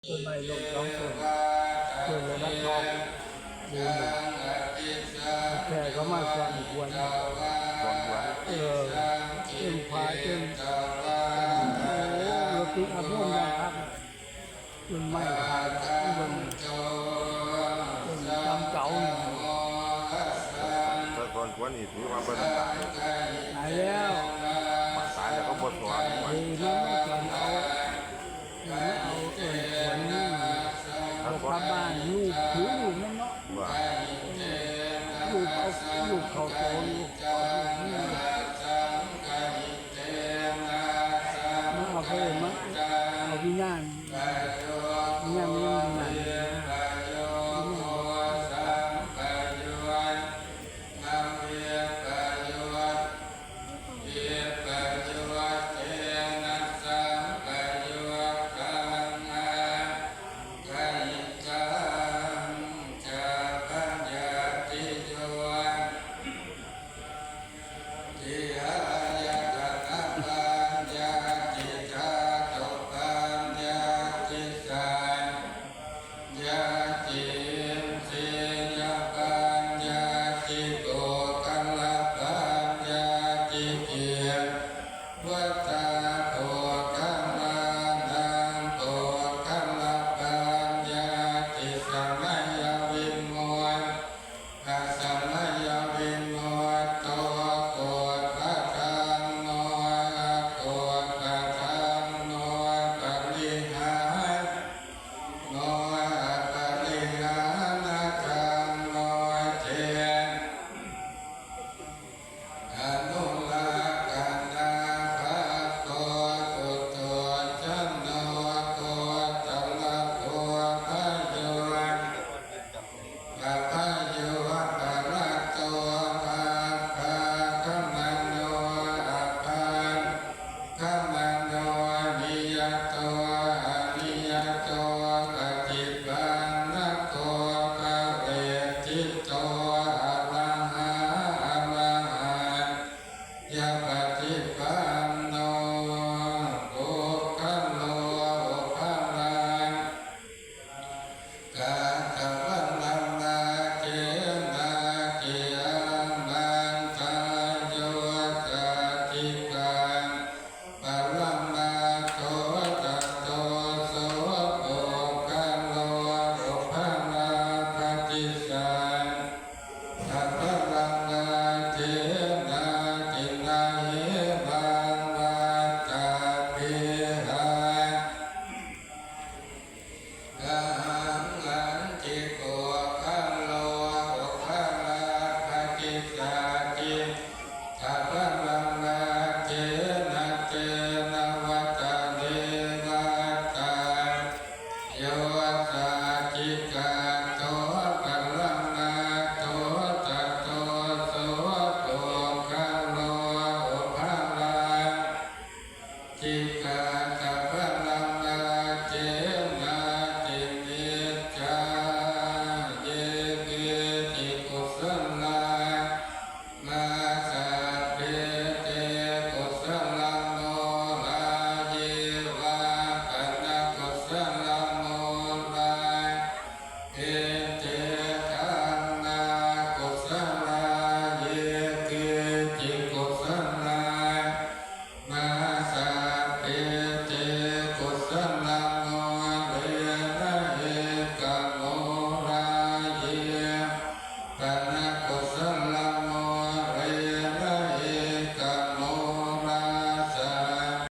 ຕົ້ນໄມ້ລົ້ມສອງຕົ້ນ ຕົ້ນລະດັບທອງ ແຕ່ເຂົາມາສວນຂວັນ ເອີ ເຕັມຟ້າເຕັມ ໂອ້ ລົດຕິດອັບໂຮມຢ່າງຄັກ ຕົ້ນໄມ້ເບິ່ງ ຕົ້ນຕາມເສົານີ້ ຖ້າສວນຂວັນນີ້ຖືວ່າເພິ່ນຕາຍ ຕາຍແລ້ວ ຕາຍແລ້ວກໍບໍ່ສວນ ເອີ ມາສວນເອົາ ເອີ ເອົາ ເອີ ຂວັນນີ້ ເອົາກັບບ້ານ ລູບ ຖືລູບມັນເນາະ ລູບເອົາ ລູບເຂົ້າໂຕ ລູບເຂົ້າໂຕ ມາເອົາໄປ ມາເອົາວິນຍານ ວິນຍານ ວິນຍານ ວິນຍານ